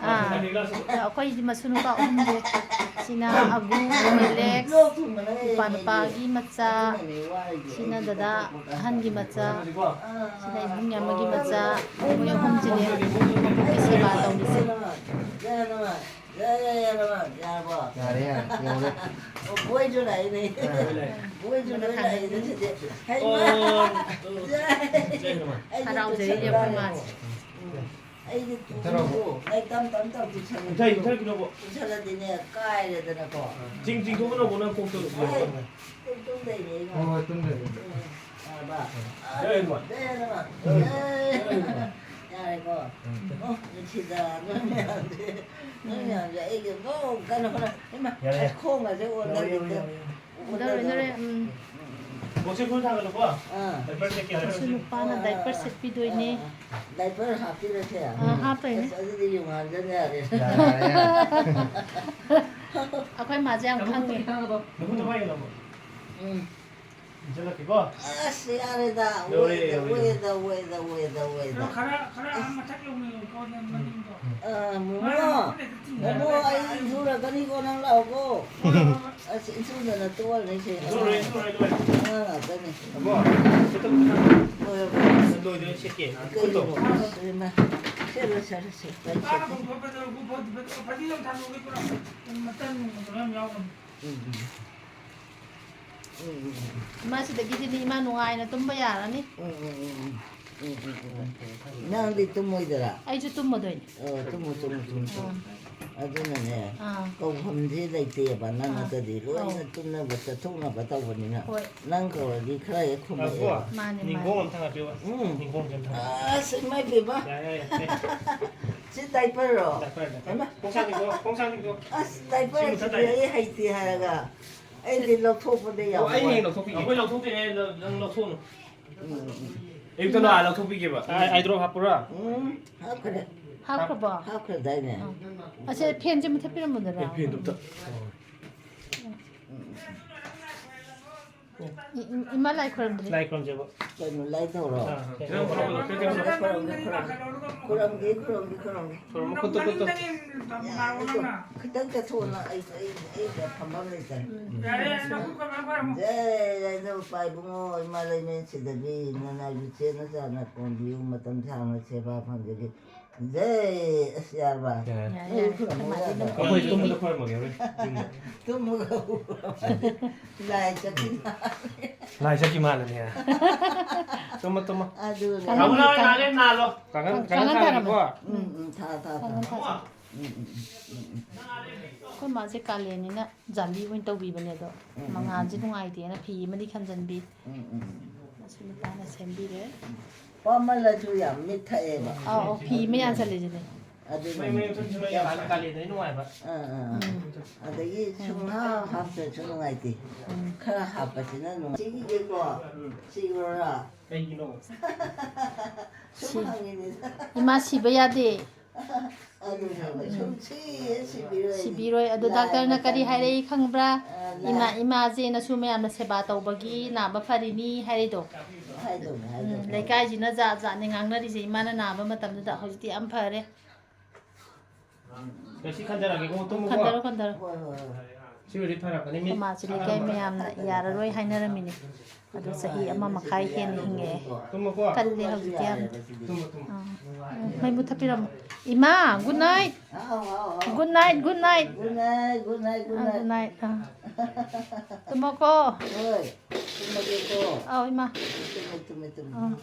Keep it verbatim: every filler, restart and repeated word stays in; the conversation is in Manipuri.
ꯑꯥ, ꯑꯩꯈꯣꯏꯗꯤ ꯃꯁꯨ ꯅꯨꯄꯥ ꯑꯍꯨꯝꯁꯦ꯫ ꯁꯤꯅ ꯑꯒꯨ, ꯃꯦꯂꯦꯛꯁ, ꯏꯄꯥ ꯅꯨꯄꯥꯒꯤ ꯃꯆꯥ꯫ ꯁꯤꯅ ꯗꯗꯥ ꯑꯍꯟꯒꯤ ꯃꯆꯥ꯫ ꯁꯤꯅ ꯏꯕꯨꯡ ꯑꯃꯒꯤ ꯃꯆꯥ꯫ ꯃꯣꯏ ꯑꯍꯨꯝꯁꯤꯅꯦ ꯃꯄꯣꯛꯀꯤ ꯁꯦꯕꯥ ꯇꯧꯔꯤꯁꯦ꯫ ꯌꯥꯔꯦ, ꯌꯥꯔꯦ, ꯌꯥꯔꯕꯣ? ꯌꯥꯔꯦ, ꯌꯥꯔꯦ, ꯌꯧꯔꯦ꯫ ꯑꯣ, ꯕꯣꯏꯁꯨ ꯂꯥꯛꯏꯅꯦ꯫ ꯕꯣꯏꯁꯨ ꯂꯣꯏ ꯂꯥꯛꯏꯅꯦ ꯁꯤꯗꯤ꯫ ꯍꯩꯃꯥ! ꯑꯣ, ꯖꯩ ꯍꯅꯨꯃꯥꯟ꯫ ꯑꯩꯗꯤ ꯍꯔꯥꯎꯖꯔꯤꯅꯦ ꯇꯨꯁꯟꯕ ꯑꯩꯈꯣꯏ ꯃꯥꯁꯦ꯫ ꯎꯝ꯫ ꯑꯩꯗꯤ ꯇꯨꯁꯟꯕꯕꯨ ꯂꯥꯏꯔꯤꯛ ꯇꯝ ꯇꯝ ꯇꯧ ꯇꯨꯁꯟꯕꯗꯣ꯫ ꯃꯨꯊꯩ, ꯃꯨꯊꯩ ꯄꯤꯔꯛꯑꯣ꯫ ꯇꯨꯁꯜꯂꯗꯤꯅꯦ ꯀꯥꯏꯔꯦꯗꯅꯀꯣ꯫ ꯆꯤꯡ ꯆꯤꯡꯊꯣꯛꯀꯅꯣꯀꯣ ꯅꯪ ꯀꯣꯛꯇꯣ꯫ ꯍꯣꯏ꯫ ꯇꯨꯝ ꯇꯨꯝ ꯂꯩꯅꯦ ꯑꯩꯅ꯫ ꯍꯣꯏ, ꯍꯣꯏ, ꯇꯨꯝ ꯂꯩꯅꯦ꯫ ꯎꯝ꯫ ꯌꯥꯔꯕ? ꯖꯩ ꯍꯅꯨꯃꯥꯟ꯫ ꯖꯩ ꯍꯅꯨꯃꯥꯟ꯫ ꯎꯝ꯫ ꯖꯩ ꯍꯅꯨꯃꯥꯟ꯫ ꯌꯥꯔꯦꯀꯣ? ꯎꯝ꯫ ꯑꯣ, ꯅꯨꯡꯁꯤꯗ, ꯅꯣꯏ ꯃꯌꯥꯝꯁꯦ꯫ ꯅꯣꯏ ꯃꯌꯥꯝꯁꯦ ꯑꯩꯒꯤ ꯂꯣꯏ ꯀꯟꯅ ꯍꯣꯠꯅ-, ꯏꯃꯥ, ꯌꯥꯔꯦ, ꯌꯥꯔꯦ꯫ ꯑꯁ, ꯈꯣꯡꯒꯁꯦ ꯌꯧꯔꯦ, ꯑꯣꯟꯅꯈꯤꯗꯦ꯫ ꯌꯧꯔꯦ, ꯌꯧꯔꯦ, ꯌꯧꯔꯦ꯫ ꯑꯣꯟꯅꯗꯕ꯫ ꯅꯣꯏ, ꯅꯣꯏ, ꯎꯝ꯫ ꯕꯣꯛꯁꯦ ꯐꯨꯜ ꯊꯥꯒꯠꯂꯨꯀꯣ꯫ ꯑꯥ꯫ ꯗꯥꯏꯄꯔ ꯆꯦꯛ ꯀꯌꯥ ꯃꯁꯨ ꯂꯩꯔꯝꯃꯦ? ꯅꯨꯄꯥꯅ ꯑꯥ, ꯗꯥꯏꯄꯔ ꯑꯥ, ꯁꯦꯠꯄꯤꯗꯣꯏꯅꯦ꯫ ꯑꯥ, ꯑꯥ꯫ ꯗꯥꯏꯄꯔ ꯍꯥꯞꯄꯤꯔꯁꯦ? ꯑꯥ, ꯍꯥꯞꯄꯩꯅꯦ꯫ ꯑꯁ, ꯑꯗꯨꯗꯤ ꯌꯨꯡ ꯍꯥꯟꯖꯟ ꯌꯥꯔꯦ꯫ ꯌꯥꯔꯦ, ꯌꯥꯔꯦ꯫ ꯑꯩꯈꯣꯏ ꯃꯥꯁꯦ ꯌꯥꯝ ꯈꯪꯉꯦ꯫ ꯅꯈꯨꯠꯇꯣ ꯄꯥꯏꯒꯅꯣ꯫ ꯎꯝ꯫ ꯏꯟꯁꯤꯜꯂꯛꯀꯦꯀꯣ꯫ ꯑꯁ, ꯌꯥꯔꯦꯗ꯫ ꯌꯧꯔꯦ, ꯑꯣꯏꯗ, ꯌꯧꯔꯦ, ꯌꯧꯔꯦ꯫ ꯑꯣꯏꯗ, ꯑꯣꯏꯗ, ꯑꯣꯏꯗ, ꯑꯣꯏꯗ꯫ ꯑꯗꯣ ꯈꯔ, ꯈꯔ ꯑꯁ꯫ ꯃꯊꯛ ꯌꯧꯅ ꯌꯧꯀꯣ, ꯅꯪ ꯃꯅꯤꯡꯗꯣ꯫ ꯑ, ꯃꯣꯃꯣ, ꯃꯥꯅ ꯃꯈꯨꯠ ꯍꯦꯛꯇ ꯆꯤꯡꯊꯔꯒ ꯃꯣꯃꯣ, ꯑꯩ ꯂꯥꯛꯑꯦ꯫ ꯏꯟꯊꯨꯔꯛꯀꯅꯤꯀꯣ, ꯅꯪ ꯂꯥꯛꯑꯣꯀꯣ꯫ ꯍꯣꯏ, ꯍꯣꯏ, ꯍꯣꯏ꯫ ꯑꯁ, ꯏꯟꯊꯨꯗꯅ ꯇꯣꯛꯑꯅꯤ ꯁꯦ꯫ ꯏꯟꯊꯨꯔꯣꯏ, ꯏꯟꯊꯨꯔꯣꯏ, ꯏꯟꯊꯨꯔꯣꯏ꯫ ꯑꯉꯥꯡ ꯉꯥꯛꯇꯅꯤ꯫ ꯑꯕꯣ, ꯁꯦꯠꯇꯣꯛ, ꯁꯦꯠꯇꯣꯛ꯫ ꯍꯣꯏ, ꯍꯣꯏ꯫ ꯂꯣꯏꯗꯣꯏꯔꯦ, ꯁꯦꯠꯀꯦ꯫ ꯀꯩꯒꯤꯅꯣ? ꯈꯨꯠꯇꯣ꯫ ꯑꯁ, ꯏꯃꯥ꯫ ꯁꯦꯠꯂꯣ, ꯁꯦꯠꯂꯣ, ꯁꯦꯠꯂꯣ꯫ ꯐꯗꯤ ꯌꯥꯝ ꯊꯥꯗꯣꯛꯑꯒꯦ ꯄꯨꯔꯥ꯫ ꯃꯇꯟ ꯅꯨꯡꯇꯟ ꯌꯥꯝ ꯌꯥꯎꯕꯅꯤ꯫ ꯎꯝ, ꯎꯝ꯫ ꯎꯝ, ꯎꯝ, ꯎꯝ꯫ ꯏꯃꯥ ꯁꯤꯗꯒꯤꯗꯤꯅꯦ, ꯏꯃꯥ ꯅꯨꯡꯉꯥꯏꯅ ꯇꯨꯝꯕ ꯌꯥꯔꯅꯤ꯫ ꯎꯝ, ꯎꯝ, ꯎꯝ, ꯎꯝ꯫ ꯎꯝ, ꯎꯝ, ꯎꯝ, ꯎꯝ꯫ ꯅꯪꯗꯤ ꯇꯨꯝꯃꯣꯏꯗꯣꯏꯔꯥ? ꯑꯩꯁꯨ ꯇꯨꯝꯃꯗꯣꯏꯅꯦ꯫ ꯑꯣ, ꯇꯨꯝꯃꯨ, ꯇꯨꯝꯃꯨ, ꯇꯨꯝꯃꯨ, ꯇꯨꯝꯃꯨ꯫ ꯑꯥ꯫ ꯑꯗꯨꯅꯅꯦ, ꯑꯥ꯫ ꯀꯧꯐꯝꯁꯦ ꯂꯩꯇꯦꯕ, ꯅꯪ ꯑꯥ꯫ ꯅꯠꯇꯗꯤ ꯂꯣꯏꯅ ꯑꯧ꯫ ꯇꯨꯝꯅꯕ, ꯆꯠꯊꯣꯛꯅꯕ ꯇꯧꯕꯅꯤꯅ꯫ ꯍꯣꯏ꯫ ꯅꯪ ꯀꯧꯔꯗꯤ ꯈꯔ ꯍꯦꯛ ꯈꯨꯝꯃꯛꯑꯦꯕ꯫ ꯉꯥꯏꯈꯣꯀꯣ꯫ ꯃꯥꯅꯦ, ꯅꯤꯡꯒꯣꯡ ꯃꯥꯅꯦ꯫ ꯑꯝꯇ ꯍꯥꯞꯄꯤꯌꯨ꯫ ꯎꯝ꯫ ꯅꯤꯡꯒꯣꯡꯁꯦ ꯑꯝꯇ ꯍꯥꯞꯄꯤꯌꯨ꯫ ꯑꯁ, ꯏꯃꯥꯏ ꯄꯦꯝꯃ꯫ ꯌꯥꯔꯦ, ꯌꯥꯔꯦ, ꯌꯥꯔꯦ꯫ ꯁꯤ ꯗꯥꯏꯄꯔꯔꯣ? Diaper, diaper. ꯍꯩꯃꯥ꯫ ꯈꯣꯡꯁꯥꯡ ꯅꯤꯡꯒꯣꯡ, ꯈꯣꯡꯁꯥꯡ ꯅꯤꯡꯒꯣꯡ꯫ ꯑꯁ, ꯗꯥꯏꯄꯔ ꯁꯤ ꯃꯊꯛ ꯍꯥꯏꯁꯤꯗꯤ ꯇꯥꯏ꯫ ꯑꯩ ꯍꯩꯇꯦ ꯍꯥꯏꯔꯒ꯫ ꯑꯩꯗꯤ ꯂꯧꯊꯣꯛꯄꯗ ꯌꯥꯝ ꯑꯣ, ꯑꯩ ꯋꯥꯏ꯫ ꯍꯌꯦꯡ ꯂꯧꯊꯣꯛꯄꯤꯒꯦ꯫ ꯑꯩꯈꯣꯏ ꯂꯧꯊꯣꯛꯇꯣꯏꯅꯦ, ꯅꯪ, ꯅꯪ ꯂꯧꯊꯣꯛꯎꯅꯨ꯫ ꯎꯝ, ꯎꯝ, ꯎꯝ꯫ ꯑꯌꯨꯛꯇ ꯂꯥꯛꯑ ꯂꯧꯊꯣꯛꯄꯤꯒꯦꯕ꯫ ꯑꯥꯏ, ꯑꯥꯏ ꯗ꯭ꯔꯣꯞ ꯍꯥꯞꯄꯨꯔꯥ? ꯎꯝ, ꯍꯥꯞꯈ꯭ꯔꯦ꯫ ꯍꯥꯞꯈ꯭ꯔꯕꯣ? ꯍꯥꯞꯈ꯭ꯔꯗꯥꯏꯅꯦ? ꯑꯥ꯫ ꯑꯁꯦ, ꯐꯦꯟꯁꯦ ꯃꯨꯊꯠꯄꯤꯔꯝꯃꯨꯗꯅ꯫ ꯑꯦ, ꯐꯦꯟꯗꯣ ꯑꯝꯇ꯫ ꯎꯝ, ꯎꯝ, ꯎꯝ꯫ ꯏ- ꯏ- ꯏꯃꯥ ꯂꯥꯏ ꯈꯨꯔꯨꯝꯗ꯭ꯔꯤ꯫ ꯂꯥꯏ ꯈꯨꯔꯨꯝꯁꯦꯕ꯫ ꯀꯩꯅꯣ, ꯂꯥꯏ ꯇꯧꯔꯣ? ꯑꯥ, ꯀꯩꯅꯣ, ꯀꯩꯅꯣ, ꯀꯩꯅꯣ, ꯀꯩꯅꯣ꯫ ꯈꯨꯔꯨꯝꯒꯦ, ꯈꯨꯔꯨꯝꯒꯦ, ꯈꯨꯔꯨꯝꯒꯦ, ꯈꯨꯔꯨꯝꯒꯦ꯫ ꯈꯨꯔꯨꯝꯃꯣ, ꯈꯨꯠꯇꯣ, ꯈꯨꯠꯇꯣ꯫ ꯈꯤꯇꯪ ꯆꯠꯊꯣꯛꯑꯣ ꯅꯪ, ꯑꯩ, ꯑꯩ, ꯑꯩ ꯐꯝꯐꯝ ꯂꯩꯇꯔꯦ꯫ ꯎꯝ꯫ ꯖꯩ ꯂꯥꯏꯙꯧ ꯄꯥꯏ ꯏꯕꯨꯡꯉꯣ, ꯏꯃꯥ ꯂꯩꯃꯦꯟ ꯁꯤꯗꯕꯤ, ꯅꯅꯥꯏꯕꯨ ꯆꯦꯠꯅ ꯆꯥꯅ ꯀꯣꯟꯕꯤꯌꯨ, ꯃꯇꯝ ꯁꯥꯡꯅ ꯁꯦꯕꯥ ꯐꯪꯖꯒꯦ꯫ ꯖꯩ, ꯑꯁ, ꯌꯥꯔꯕ? ꯌꯥꯔꯦ꯫ ꯌꯥꯔꯦ, ꯅꯣꯏ ꯌꯥꯔꯦ꯫ ꯈꯨꯔꯨꯝꯃꯣ ꯑꯩꯈꯣꯏ ꯃꯥꯗꯤ ꯌꯥꯗ꯭ꯔꯣ? ꯑꯗꯨꯝ ꯑꯩꯈꯣꯏ ꯇꯨꯝꯕꯗ ꯈꯨꯔꯨꯝꯃꯒꯦ ꯍꯣꯔꯦꯟ ꯌꯨꯝꯗ꯫ ꯇꯨꯝꯃꯒ ꯂꯥꯏ ꯆꯠꯈꯤ ꯃꯥꯜꯂꯦ꯫ ꯂꯥꯏ ꯆꯠꯈꯤ ꯃꯥꯜꯂꯦꯅꯦ꯫ ꯇꯨꯝꯃꯣ, ꯇꯨꯝꯃꯣ꯫ ꯑꯗꯨꯅꯦ꯫ ꯀꯥꯡꯍꯟ ꯀꯥꯡꯍꯟ ꯊꯥꯔꯝꯃꯣ꯫ ꯀꯥꯡꯍꯟ ꯊꯥꯔꯝꯃꯣ꯫ ꯎꯝ, ꯎꯝ, ꯊꯥ, ꯊꯥ, ꯊꯥ꯫ ꯀꯥꯡꯍꯟ ꯊꯥꯔꯝꯃꯣ꯫ ꯎꯝ, ꯎꯝ, ꯎꯝ, ꯎꯝ꯫ ꯑꯩꯈꯣꯏ ꯃꯥꯁꯦ ꯀꯥꯂꯦꯟꯅꯤꯅ ꯖꯥꯂꯤ ꯑꯣꯏꯅ ꯇꯧꯕꯤꯕꯅꯦ ꯑꯗꯣ, ꯎꯝ, ꯎꯝ, ꯃꯉꯥꯜꯁꯦ ꯎꯝ꯫ ꯅꯨꯡꯉꯥꯏꯇꯦꯅ ꯐꯤ ꯑꯃꯗꯤ ꯈꯟꯖꯟꯕꯤ꯫ ꯎꯝ, ꯎꯝ, ꯎꯝ꯫ ꯑꯁꯤ ꯅꯨꯄꯥꯅ ꯁꯦꯝꯕꯤꯔꯦ꯫ ꯋꯥꯃꯜꯂꯁꯨ ꯌꯥꯝ ꯃꯤꯠ ꯊꯛꯑꯦꯕ꯫ ꯑꯥꯎ, ꯑꯥꯎ, ꯐꯤ ꯑꯃ ꯌꯥꯟꯁꯤꯜꯂꯤꯁꯤꯅꯦ꯫ ꯑꯗꯨꯅ ꯃꯩ, ꯃꯩ ꯃꯨꯊꯠꯁꯤ, ꯃꯩ ꯌꯥꯜꯂꯒ ꯀꯥꯂꯦꯟꯗꯅꯤ ꯅꯨꯡꯉꯥꯏꯕ꯫ ꯑꯥ, ꯑꯥ, ꯑꯥ꯫ ꯎꯝ꯫ ꯑꯗꯒꯤ ꯁꯨꯝ ꯍꯥꯞ ꯍꯥꯞꯇ꯭ꯔꯁꯨ ꯅꯨꯡꯉꯥꯏꯇꯦ꯫ ꯎꯝ꯫ ꯈꯔ ꯍꯥꯞꯄꯁꯤꯅ ꯅꯨꯡꯉꯥꯏ꯫ ꯁꯤꯒꯤꯁꯦꯀꯣ, ꯎꯝ꯫ ꯁꯤꯈ꯭ꯔꯣꯔꯥ? ꯀꯩꯒꯤꯅꯣ? ꯁꯨꯝ ꯁꯤ-, ꯍꯪꯉꯤꯅꯤꯗ꯫ ꯏꯃꯥ ꯁꯤꯕ ꯌꯥꯗꯦ꯫ ꯑꯗꯨꯅꯦꯕ, ꯁꯨꯝ ꯁꯤ ꯁꯤꯕꯤꯔꯣꯏ꯫ ꯁꯤꯕꯤꯔꯣꯏ꯫ ꯑꯗꯣ ꯂꯥꯏ ꯗꯥꯛꯇꯔꯅ ꯀꯔꯤ ꯃꯇꯝ-, ꯍꯥꯏꯔꯛꯏ ꯈꯪꯕ꯭ꯔꯥ? ꯑ, ꯂꯥꯏ-, ꯏꯃꯥ, ꯏꯃꯥꯁꯦ ꯅꯁꯨ ꯃꯌꯥꯝꯅ ꯁꯦꯕꯥ ꯇꯧꯕꯒꯤ ꯅꯥꯕ ꯐꯔꯤꯅꯤ ꯍꯥꯏꯔꯤꯗꯣ꯫ ꯍꯥꯏꯗꯣꯏꯅꯦ, ꯎꯝ, ꯍꯥꯏꯗꯣꯏꯅꯦ꯫ ꯂꯩꯀꯥꯏꯁꯤꯅ ꯖꯥꯠ ꯖꯥꯠꯅꯦ ꯉꯥꯡꯅꯔꯤꯁꯦ ꯏꯃꯥꯅ ꯅꯥꯕ ꯃꯇꯝꯗꯨꯗ꯫ ꯍꯧꯖꯤꯛꯇꯤ ꯌꯥꯝ ꯐꯔꯦ꯫ ꯉꯁꯤ ꯈꯟꯖꯔꯒꯦꯀꯣ, ꯇꯨꯝꯃꯨꯀꯣ꯫ ꯈꯟꯊꯔꯣ, ꯈꯟꯊꯔꯣ꯫ ꯍꯣꯏ, ꯍꯣꯏ, ꯍꯣꯏ꯫ ꯁꯤ ꯑꯣꯏꯔꯗꯤ ꯐꯔꯛꯀꯅꯤ, ꯃꯤꯠ ꯑꯩꯈꯣꯏ ꯃꯥꯁꯦ ꯂꯩꯀꯥꯏ ꯃꯌꯥꯝꯅ ꯌꯥꯔꯔꯣꯏ ꯍꯥꯏꯅꯔꯝꯃꯤꯅꯦ꯫ ꯑꯗꯣ ꯆꯍꯤ ꯑꯃ ꯃꯈꯥꯏ ꯍꯦꯟꯅ ꯍꯤꯡꯉꯛꯑꯦ꯫ ꯇꯨꯝꯃꯣꯀꯣ꯫ ꯀꯜꯂꯦ ꯍꯧꯖꯤꯛꯇꯤ ꯌꯥꯝ꯫ ꯇꯨꯝꯃꯣ, ꯇꯨꯝꯃꯣ꯫ ꯑꯥ꯫ ꯎꯝ, ꯃꯩ ꯃꯨꯊꯠꯄꯤꯔꯝꯃꯣ꯫ ꯏꯃꯥ, good night꯫ ꯍꯥꯎ, ꯍꯥꯎ, ꯍꯥꯎ꯫ Good night, good night꯫ Good night, good night, good ꯑꯥ, night꯫ Good night, ꯑꯥ꯫ ꯇꯨꯝꯃꯣꯀꯣ꯫ ꯍꯣꯏ, ꯇꯨꯝꯃꯒꯦꯀꯣ꯫ ꯑꯧ, ꯏꯃꯥ꯫ ꯇꯨꯝꯃꯦ, ꯇꯨꯝꯃꯦ, ꯇꯨꯝꯃꯦ꯫ ꯑꯥ꯫